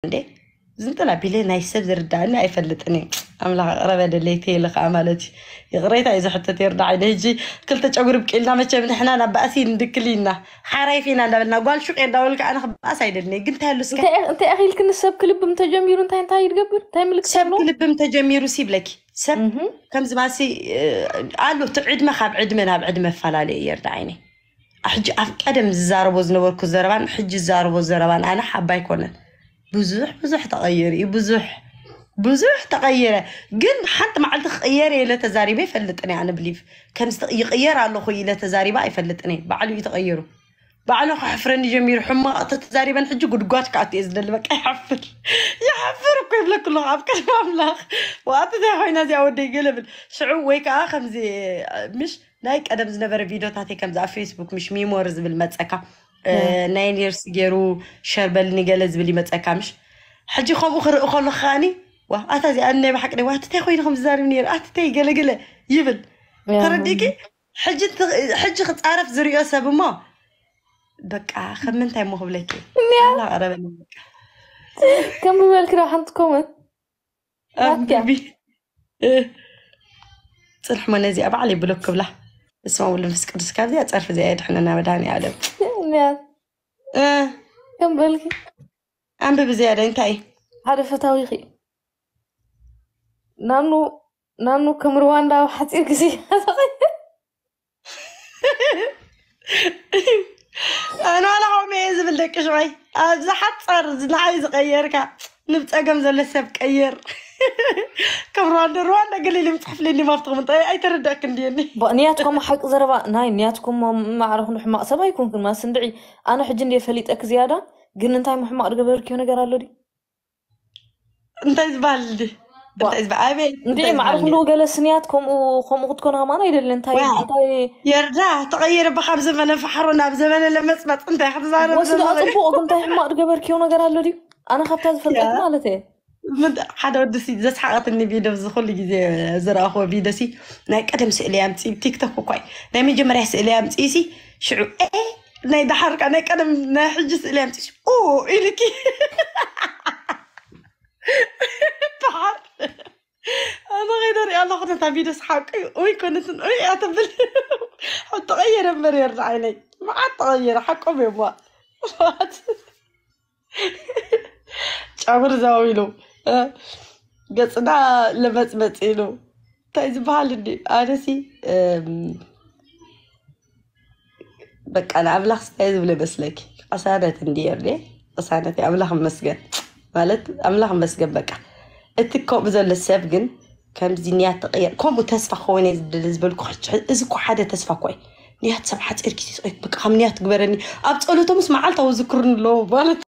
እንዴ ዝንጥላ ቢለ ናይ ሰብ ዝርዳእኒ ኣይፈልጥን እየ። ኣምላኽ ቅረበ ደለይተ ኢለ ከዓ ማለት እዩ። ይቕሬታ እዩ ዝሕተት ይርዳዓይ። ንህጂ ክልተ ጨጉሪ ብቂልና መቸም ንሕና ናብ ባእሲ ንድክል ኢና። ሓራይ ፊና እንዳበልና ጓል ሹቅ እንዳበልካ ኣነ ክባእስ ኣይደልኒ። ግን እንታይ ኣሎ እስከ እንታይ እንታይ ኣኺልክኒ ሰብ ክልብም ተጀሚሩ እንታይ እንታይ ይገብር እንታይ ምልክት ሰብ ኣለዎ? ክልብም ተጀሚሩ ሲብለኪ ሰብ እህ ከምዚ ማሲ ኣሎ እቲ ዕድመ ካብ ዕድመ ናብ ዕድመ ፈላለየ ይርዳዓይኒ። ሕጂ ኣብ ቀደም ዝዛረቦ ዝነበርኩ ዘረባን ሕጂ ዝዛረቦ ዘረባን ኣነ ሓባ ኣይኮነን። ብዙሕ ብዙሕ ተቐይሩ እዩ። ብዙሕ ብዙሕ ተቐየረ። ግን ሓንቲ መዓልቲ ክቕየር እየ ኢለ ተዛሪበ ይፈልጥን እየ። ኣነ ብሊቭ ከምዚ ይቕየር ኣለኹ ኢለ ተዛሪባ ኣይፈልጥን እየ። ባዕሉ እዩ ተቐይሩ። ባዕሉ ከሕፍረኒ ጀሚሩ። ሕማቕ ተተዛሪበን ሕጂ ጉድጓድ ክኣቱ እየ ዝደሊ። በቃ ይሓፍር ይሓፍር እኮ ይብለኩ ኣለኹ ኣብ ቅድሚ ኣምላኽ። ዋኣቲ እንታይ ኮይና እዚኣ ወደይ ገለ ብል ሽዑ ወይ ከዓ ከምዚ ምሽ ናይ ቀደም ዝነበረ ቪዲዮታተይ ከምዚ ኣብ ፌስቡክ ምሽ ሚሞሪ ዝብል መፀካ ናይ ኔርስ ገይሩ ሸር በልኒ ገለ ዝብል ይመፀካ ምሽ። ሕጂ ከምኡ ክርኢ ከሎ ከዓኒ ዋ ኣታ እዚኣ ናይ ብሓቂ ዋ ኣትታይ ኮይኑ ከም ዝዛርብ ነይሩ ኣትታይ ገለገለ ይብል። ተረዲእኪ? ሕጂ ክፃረፍ ዝሪኦ ሰብ እሞ በቃ ከም ምንታይ እሞ ክብለኪ ኣላ ቀረበኒ በቃ ከም ዝበልክዳ ሓንቲ ኮመንት ናትኪ እያ። ኣንብቢ። እ፣ ፅንሕ ሞ ነዚኣ ባዕለይ ብሎክ ክብላ። በስመ አብ ወወልድ ወመንፈስ ቅዱስ። ካብዚኣ ፀርፊ እዚኣ የድሕነና መድሃኒኣለም። እኒያ እ፣ ከም በልኪ ኣንብቢ ዝያዳ እንታይ እዩ? ሓደ ፈታዊኺ ናኑ ናኑ ከም ሩዋንዳ ኣብ ሓፂር ግዜ ኣነ ዋላ ከምኡ እየ ዝብል ደቂ ሽወይ ኣብዚ ሓፃር ንዓይ ዝቀየርካ ንብፀገም ዘሎ ሰብ ቀይር ከም ሩዋንዳ ሩዋንዳ ገሊል ምፅሕፍልኒ ማፍትኹም እንታይ ኣይተረዳእክ እንድየኒ ንያትኩም ሓቂ ዘረባ ናይ ንያትኩም ማዕረኹም ሕማቕ ሰብ ኣይኮንክን ማስ እንድዒ ኣነ ሕጂ እንድየ ፈሊጠክ ዝያዳ ግን እንታይ ምሕማቕ ዝገበርክዮ ነገር ኣሎ ድዩ እንታይ ዝበሃል እንዲ እንታይ ዝበሃል ኣበይ እንዴ ማዕረ ኩሉ ገለ ስንያት ከምኡ ከምኡ ክትኮን ከማን ኣይደልን እንታይ እንታይ የርዳ ተቐየረ በኻብ ዘመነ ፋሕሮ ናብ ዘመነ ለመፅመፅ እንታይ ክትዛረብ ወስዳ ጽቡቕ ግን እንታይ ሕማቕ ዝገበርክዮ ነገር ኣሎ ድዩ ኣነ ካብታ ዝፈልጠት ማለት እየ ሓደ ወዲ ዘስሓቐትኒ ቪድዮ እዚ ኩሉ ግዜ ዝረኣኽዎ ቪድዮ ሲ ናይ ቀደም ስእሊ ኣምፅእ ቲክቶክ እኳ ናይ መጀመርያ ስእሊ ኣምፅእ ሲ ሽዑ ናይ ደሓርካ ናይ ቀደም ናይ ሕጂ ስእሊ ኣምፅእ ኢልኪ በሓር ኣነ ከይደ ሪኣ ኣለኹ ነታ ቪድዮ ስሓቂ ኡይ ኮነትን ኡይ እያ ትብል ተቐየረ እምበር የርዳ ዓይነይ መዓት ተቐየረ ሓቆም እዮም ጨጉሪ ዛው ኢሉ ገፅና ለመፅመፅ ኢሉ እንታይ ዝበሃል እንዲ ኣነሲ በቃ ንኣምላኽ ስታይ ዝብለ መስለኪ ቅሳነት እንድየ ርዴ ቅሳነት ኣምላኽ መስገን ማለት ኣምላኽ መስገን በቃ እቲ ከምኡ ዘሎ ሰብ ግን ከምዚ ንያት ተቀየር ከምኡ ተስፋ ክኸውን እየ ዝደሊ ዝበልኩ እዚ እኮ ሓደ ተስፋ እኮ እዩ ንያት ሰብ ሓፂር ግዜ በቃ ካብ ንያት ግበረኒ ኣብ ፀሎቶምስ መዓልታዊ ዝክርን ኣለዎ ማለት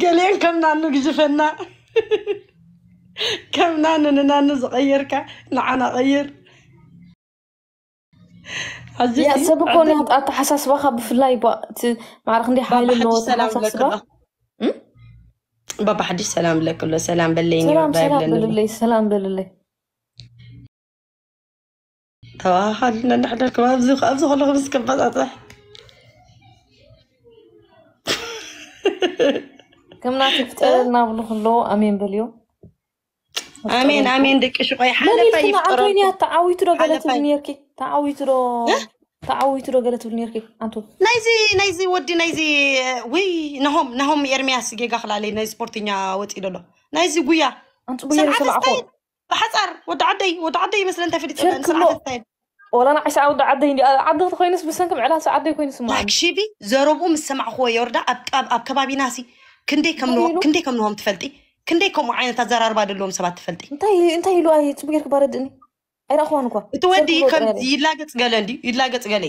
ገሊአን ከም ናኑ ግዝፈና ከም ናኑ ንናኑ ዝቀየርካ ንዓና ቀይር ሰብ እኮ ኣተሓሳስባካ ብፍላይ ማዕረክ እንዲ ሓይሊ ኣለዎ ኣተሓሳስባ ባባ ሓድሽ ሰላም ብለክሎ ሰላም በለይ ሰላም ሰላም በልለይ ሰላም በልለይ ተዋሃሃልና እንዳሕደርኩም ኣብዚ ኣብዚ ከለኹም እስከባፃፅሕ ከም ናተይ ፍጠረልና ብሉ ከለዎ ኣሜን በልዮ ኣሜን ኣሜን ደቂ ሽቆይ ሓለፋ ይፍጠረልኩም ተዓዊቱ ዶ ገለ ትብል ነርኪ ተዓዊቱ ዶ ተዓዊቱ ዶ ገለ ትብል ነርኪ ኣንቱ ናይዚ ናይዚ ወዲ ናይዚ ውይ ናሆም ናሆም ኤርሚያስ ጌጋ ክላለይ ናይ ስፖርትኛ ወፂ ደሎ ናይዚ ጉያ ኣንቱ ጉያ ሰማዕኮ ብሓፃር ወዲ ዓደይ ወዲ ዓደይ ይመስለ እንታይ ፈሊጠ ወላ ንዓይ ሰዓ ወዲ ዓደይ እንዲ ዓዲ ተኮይኑስ ብሰንኪ ምዕላል ሰዓ ዓደይ ኮይኑስ ማ ላክሺቢ ዘረብኡ ምስ ሰማዕክዎ የወርዳ ኣብ ኣብ ከባቢና ሲ ክንደይ ከም ክንደይ ከም ንሆም ትፈልጢ ክንደይ ከምኡ ዓይነት ኣዘራርባ ዘለዎም ሰባት ትፈልጢ እንታይ እንታይ ኢሉ ኣይ ጽቡቅ ጌርክ ባረድኒ ኣይራእክዋን እኳ እቲ ወዲ ከም ይላገጽ ገለ እንዲ ይላገጽ ገለ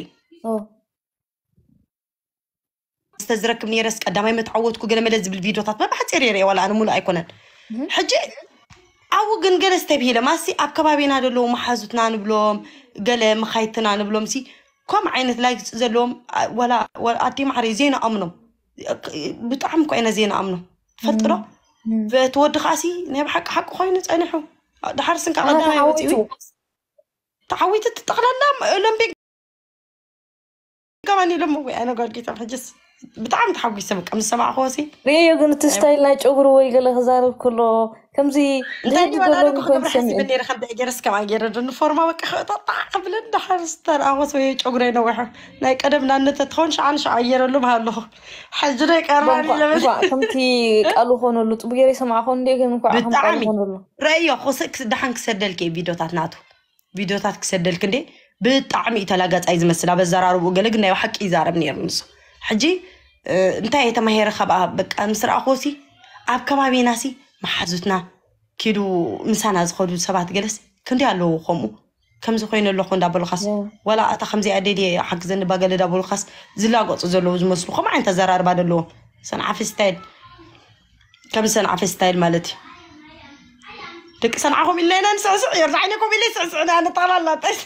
ዝተዝረክብ ነይረስ ቀዳማይ መተዓወትኩ ገለ መለ ዝብል ቪድዮታት በብሓፂር የርእየ ዋላ ኣነ ሙሉእ ኣይኮነን ሕጂ ኣብኡ ግን ገለ ዝተብሂለ ማሲ ኣብ ከባቢና ዘለዉ መሓዙትና ንብሎም ገለ መኻይትና ንብሎም ሲ ከም ዓይነት ላይክ ዘለዎም ኣዴ ማዕረ ዜና ኣምኖም ብጣዕሚ እኮ ኢና ዜና ኣምኖም ትፈልጥዶ እቲ ወዲ ከዓሲ ናይ ብሓቂ ሓቂ ኮይኑ ፀኒሑ ድሓር ስንካ ቀዳማይ ወፂኡ ተዓዊቱ ጠቕላላ ኦሎምፒክ ገባን ኢሎም ወይ ኣነ ጓል ጌታ ሕጅስ ብጣዕሚ ተሓጒሰ በቃ ምስ ሰማዕክዎ ሲ ርእዮ ግን እቲ ስታይል ናይ ጨጉሩ ወይ ገለ ክዛረብ ከሎ ከምዚ እንታይ ድህድ ወላ ዘሎ እኮ ኮይኑ ክገብር ሓሲበ ሰሚዐ ነይረ ከምዚ ገይረ እስከማ ገይረ ዶ ንፎርማ በቃ ክእጣጣ ክብለ እንዳሓር ዝተረኣኾስ ወይ ጨጉረይ ነዊሑ ናይ ቀደም ናነተ ትኸውን ሸዓን ሸዓ ገይረሉ ምሃለኹ ሕጂ ናይ ቀርባኒ እንኳዕ ለበል እንኳዕ ከምቲ ቃሉ ኮነሉ ጽቡቅ ገይረ ይሰማዕኮ እንዴ ግን እንኳዕ ከም ቃሉ ብጣዕሚ ኮነሉ ረእዮ ክስ- ክስ- ደሓን ክሰደልክ እየ ቪዲዮታት ናቱ ቪዲዮታት ክሰደልክ እንዴ ብጣዕሚ እዩ ተላጋጻይ ዝመስል ኣብ ኣዘራርብኡ ገለ ግን ናይ ብሓቂ ይዛረብ ነይሩ ንሱ ሕጂ እ፣ እንታይ እየ ተማሄረ ካብኣ በቃ ምስ ረኣኽዎ ሲ ኣብ ከባቢና ሲ መሓዙትና ኪዱ ምሳና ዝኸዱ ሰባት ገለስ ክንደይ ኣለዉ ከምኡ ከምዚ ኮይነ ኣለኹ እንዳበሉኻስ ዋላ ኣታ ከምዚኣ ደልየ ሓግዘኒ ባገለ እንዳበሉኻስ ዝላገጹ ዘለዉ ዝመስሉ ከምኡ ዓይነት ኣዘራርባ ዘለዎም ሰንዓፊ ስታይል ከም ሰንዓፊ ስታይል ማለት እዩ ደቂ ሰንዓ ከምኡ ኢልና ኢና ንስዕስዕ የርዛዕነ ከምኡ ኢለ ይስዕስዕና ንጣላላ ጠይስ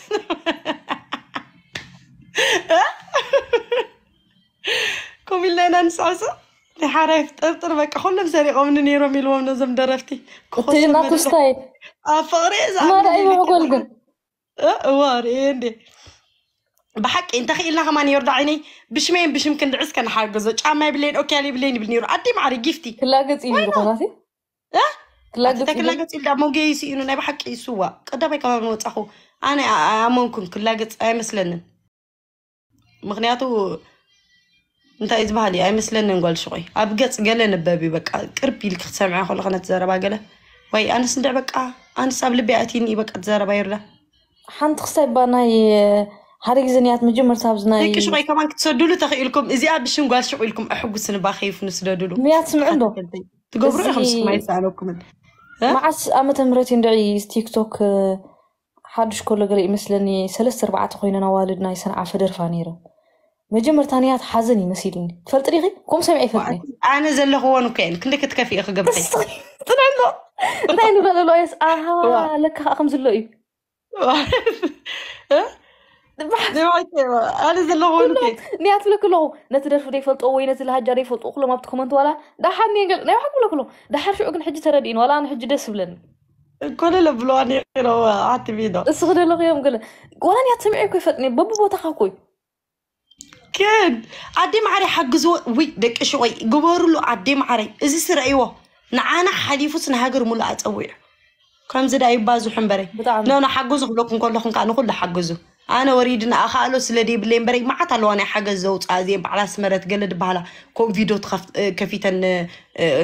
ከምኡ ኢልና ኢና ንስዕስዕ ናይ ሓራይ ፍጥርጥር በቃ ኩሎም ሰሪቆምኒ ነይሮም ኢልዎም ነዞም ደረፍቲ ክኾሶም ናቱ መደዳ ስታይል ኣብ ፍቅሪ እዛ ማዳ እዩ መዕጎል ግን እዋ ርኤ እንዴ ብሓቂ እንተኽኢልና ከማን የርዳ ዓይነይ ብሽመይን ብሽም ክንድዕስ ከነሓግዞ ጫማ ይብለይን ኦክያል ይብለይን ይብል ነይሩ ኣዲ ማዕሪ ጊፍቲ ክላገጽ እዩ ዝኾናሲ እ? ክላገጽ ኣቲ ክላገጽ ኢልዳ ሞጌ ይስኢኑ ናይ ብሓቂ ይስዋ ቀዳማይ ከባቢ ወጻኹ ኣነ ኣመንኩን ክላገጽ ኣይመስለንን ምክንያቱ እንታይ ዝበሃል እዩ ኣይመስለንን ጓል ሽቆይ ኣብ ገጽ ገለ ነበብ እዩ በቃ ቅርብ ኢልክ ክትሰምዐ ከለኸ ነቲ ዘረባ ገለ ወይ ኣነስ እንድዕ በቃ ኣነስ ኣብ ልቢ ኣእትይኒ እዩ በቃ እቲ ዘረባ ይርዳ ሓንቲ ክስታይ ባ ናይ ሓደ ግዜ ንያት መጀመርታ ኣብዚ ናይ ደቂ ሽቆይ ከማን ክትሰዱሉ ተኽኢልኩም እዚኣ ብሽም ጓል ሽቁ ኢልኩም ኣሕጉስ ንባኸ ይፍኑ ስደዱሉ ንያት ስምዑ እንዶ ትገብሩ እዚ ኢኹም ስኩም ኣይሰኣለኩምን እ? መዓስ ዓመተ ምህረት እንድዒ ቲክቶክ ሓዱሽ ከሎ ገለ ይመስለኒ ሰለስተ ኣርባዕተ ኮይነን ኣዋልድ ናይ ሰንዓ ፈደርፋ ነይረን መጀመርታ ንያት ሓዘን ይመሲሉኒ ትፈልጥ ዲኺ ከም ሰሚዐ ይፈልጥ ኣነ ዘለኽዎን እኮ እየን ክንደ ክትከፊ ኢኺ ገብተይ ጥናሎ እንታይ ንበለሎ የስ ኣሃ ለካ ከዓ ከም ዝሎ እዩ ኣነ ዘለኽዎን እኮ እየን ንያት ብለክ ኣለኹ ነቲ ደርፊ ዘይፈልጦ ወይ ነቲ ለሃጃ ዘይፈልጦ ኩሎም ኣብቲ ኮመንት ዋላ ዳሓር ኔገል ናይ ብሓቂ ብለክ ኣለኹ ዳሓር ሽዑ ግን ሕጂ ተረዲእን ዋላ ኣነ ሕጂ ደስ ይብለኒ ኮለለ ብለዋ ነይረ ኣቲ ቪዶ እሱ ክደለኹ እዮም ገለ ዋላ ንያት ሰሚዐ እኮ ይፈልጥ በብቦታኻ እኮ እዩ ግን ኣዴ ማዕረይ ሓግዝዎ ውይ ደቂ ሽቆይ ግበሩሉ ኣዴ ማዕረይ እዚ ስረእይዎ ንዓና ሓሊፉስ ንሃገር ሙሉእ ኣፀዊዑ ከምዚ ዳ ይባዝሑ እምበረይ ብጣዕሚ ኖ ንሓግዙ ክብለኩም ከለኹም ከዓ ንኩሉ ሓግዙ ኣነ ወሪድና ኣኻእሎ ስለ ደይብለይ እምበረይ መዓት ኣለዋ ናይ ሓገዝ ዘውፅኣ እዚአን በዓል ኣስመረት ገለ ድበሃላ ከምኡ ቪድዮ ትኸፍ- እ፣ ከፊተን እ፣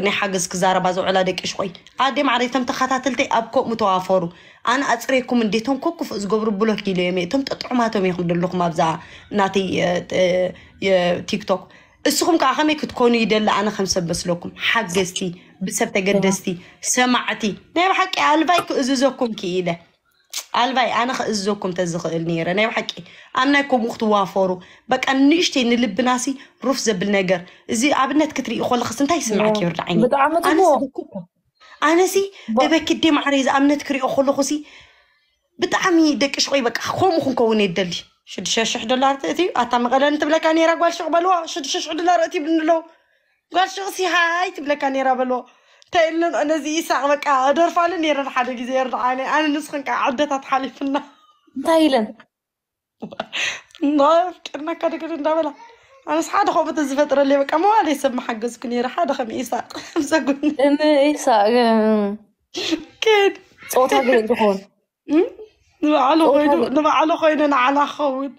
ናይ ሓገዝ ክዛረባ ዘውዕላ ደቂ ሽቆይ ኣዴ ማዕረይ እቶም ተኸታተልተይ ኣብ ከምኡ ተዋፈሩ ኣነ ኣፅሬኩም እንዴቶም ኮኩፍ ዝገብሩ ብሎክ ኢለ እዮም እቶም ጠጥዑማቶም ኢኹም ዘለኹም ኣብዛ ናተይ እ፣ እ፣ ቲክቶክ እስኹም ከዓ ከመይ ክትኮኑ ይደሊ ኣነ ከም ሰብ መስለኩም ሓገዝቲ ብሰብ ተገደስቲ ሰማዕቲ ናይ ብሓቂ ኣልባይ ክእዝዘኩም ክኢለ ኣልባይ ኣነ ክእዝዘኩም ተዝኽእል ነይረ ናይ ብሓቂ ኣብ ናይ ከምኡ ክትዋፈሩ በቃ ንእሽተይ ንልብናሲ ሩፍ ዘብል ነገር እዚ ኣብነት ክትርኢ ከለኽስ እንታይ ይስምዓክ ይርዳ ዓይኒ ብጣዕሚ ኣነስ ጽቡቅ ደኩ ኣነሲ ባ- እበኪ ዴ ማዕረይ ዝኣምነት ክሪኦ ከለኹሲ ብጣዕሚ ደቂ ሽቆይ በቃ ከምኡ ክንከውን የደሊ ሽዱሽተ ሽሕ ዶላር ትእቲ ኣታ መቐለን ትብለካ ነይራ ጓል ሽቕ በልዋ ሽዱሽተ ሽሕ ዶላር እቲ ብንለው ጓል ሽቕሲ ሃይ ትብለካ ነይራ በልዎ እንታይ ኢለን ነዚ ኢሳቅ በቃ ደርፋሉ ነይረን ሓደ ግዜ ይርድዓኒ ኣነ ንስኽን ከዓ ዕደታት ሓሊፍና እንታይ ኢለን እና ፍቅርናካ ደገደ እንዳበላ ኣነስ ሓደ ከምኡ ተዝፈጥረለይ በቃ መዋለይ ሰብ መሓገዝኩ ነይረ ሓደ ከም ኢሳቅ ዘጉኒ እም ኢሳቅ ግን ፆታ ገለ ድኾን እም? ንባዕሉ ፆታ ኮይኑ ገ- ንባዕሉ ኮይኑ ንዓና ክኸውን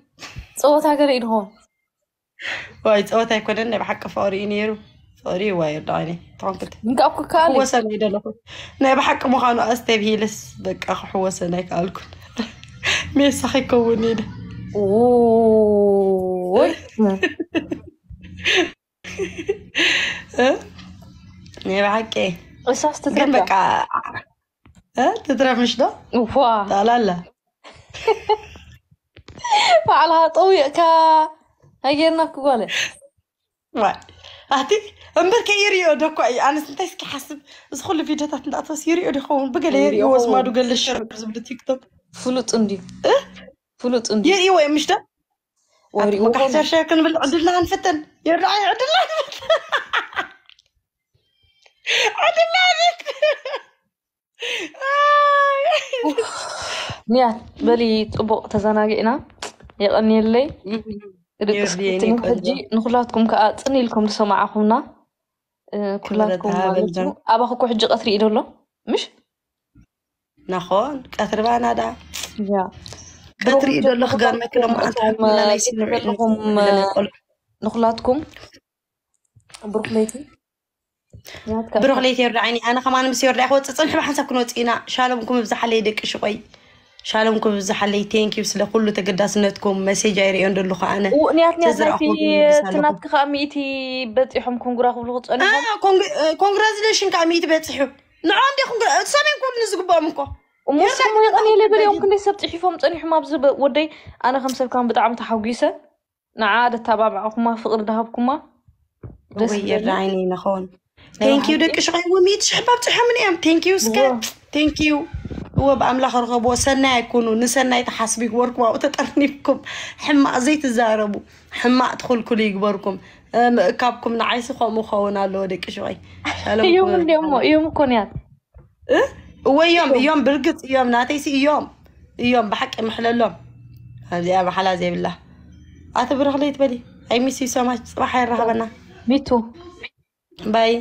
ፆታ ገለ ድኾን ዋይ ፀወታ ኣይኮነን ናይ ብሓቂ ፍቕሪ እዩ ነይሩ ፍቕሪ እዩ ዋይ ዳኒ ትኾንክት እንካ እኮ ካሊ ክወሰን ኣይደለኹ ናይ ብሓቂ ምዃኑ ኣስተብሂልስ በቃ ክሕወሰን ኣይከኣልኩን ሜሳ ከይከውን ኢለ ወይ እ? ናይ ብሓቂ እሳስ ግን ትትረዳ በቃ እ? ትትረፍ ምሽ ዶ ዋ ታላላ ባዕላ ጠዊቕካ ኣይጌርና ክጓለ ዋይ ኣቲ እምበር ከይርእዮ ዶ እኳ እዩ ኣነስ እንታይ እስኪ ሓስብ እዚ ኩሉ ቪድዮታት እንዳእተወስ ይርእዮ ዶ ይኸውን ብገለ የርእዮ ይርእዮ ወስማዱ ገለ ሽር ዝብሉ ቲክቶክ ፍሉጥ እንድዩ ፍሉጥ እንድዩ የርእይዎ እዮም ምሽ ዶ ወሪኡ መካሕሰር ሸር ክንብል ዕድልና ክንፍትን ይርዳዓይ ዕድልና ክንፍትን ዕድልና ክንፍትን ንያት በሊ ፅቡቅ ተዘናጊዕና የቀንየለይ ደቂ ዮርዲ፣ የኔ ስክርቲን ቆንጆ። ሕጂ ንኩላትኩም ከዓ ጽን ኢልኩም ዝሰማዕኹምና፣ እ፣ ኩላትኩም ክብረት ማለት ሃበልና። እዩ። ኣባኹ እኮ ሕጂ ቀትሪ እዩ ደሎ፣ ምሽ? ናኾን ቀትሪ ባናዳ ያ። ቀትሪ እዩ ደሎ። ብሩኽ ክገርመኪ ደሞ ለይቲ ኣንታ እቶም፣ ክምለና እ፣ ይስንዑ ዘለኹም፣ እ፣ ንኹላትኩም ብሩኽ ለይቲ። ናትካ ብሩኽ ለይቲ ዮርዳ ዓይኒ። ኣነ ከማን ምስ ዮርዳ ክወፅእ ፅንሕ ብሓንሳብ ክንወፅእ ኢና። ሻሎም ኩም ብዝሓለይ ደቂ ሽቆይ፣ ሻሎም ኩም ብዝሓለይ። ቴንኪዩ ስለ ኩሉ ተገዳስነትኩም። መሴጅ ኣይርእዮን ደለኹ ኣነ። እው፣ ንያት ንያት ናይቲ ተዝረኣኹ ይምልስ ኣለኹ። ትናትኪ ከዓ ሚእቲ በፂሖም ኮንግራ ክብሉ ክፀንሑ። ኮንግሬዝሌሽን ከዓ ሚእቲ በፅሑ። ንዖ እንዲ ሰሜን ክብሉ ንዝግብኦም እኮ እሞ ዮርዳ ስሙ ይቐን ዓይኒ የለ በሊኦም ተጋጊ- ክንደይ ሰብ ፅሒፎም ፀኒሖም ኣብዚ በ- ወደይ። ኣነ ከም ሰብ ካን ብጣዕሚ ተሓጒሰ። ንዓ ደተባብዐኹማ ፍቕሪ ደሃብኩማ ደስ ወይ ዮርዳ ይብለኒ። ዓይኒ ንኸውን። ቴንኪዩ ሓቂ ደቂ ሽቆይ። እዎ ሚእቲ ሽሕ ባብፅሖምን እዮም። ቴንኪዩ እስከ እዎ። ቴንኪዩ። እዎ ብኣምላኽ ርኸብዎ። ሰናይ ኣይኩኑ፣ ንሰናይ ተሓስቡ ይግበርኩም። ኣብኡ ተጠርኒፍኩም ሕማቕ ዘይትዛረቡ፣ ሕማቕ ትኽልክሉ ይግበርኩም። እ፣ ምእካብኩም ንዓይሲ ከምኡ ክኸውን ኣለዎ ደቂ ሽቆይ። ሻሎም እዮም ክብረት እንዲኦም እዮም እኮ ንያት እ? እወ እዮም እዮም፣ ብርግፅ እዮም፣ ናተይሲ እዮም እዮም፣ ብሓቂ ምሕለሎም። ኣብዚኣ ባሓላ ዘይብላ ኣቲ ብሩኽ ለይቲ በሊ። ኣይ ሚስ ዩ ሶ ማች። ፅባሕ ኣይራኸበና። ሚቱ ባይ።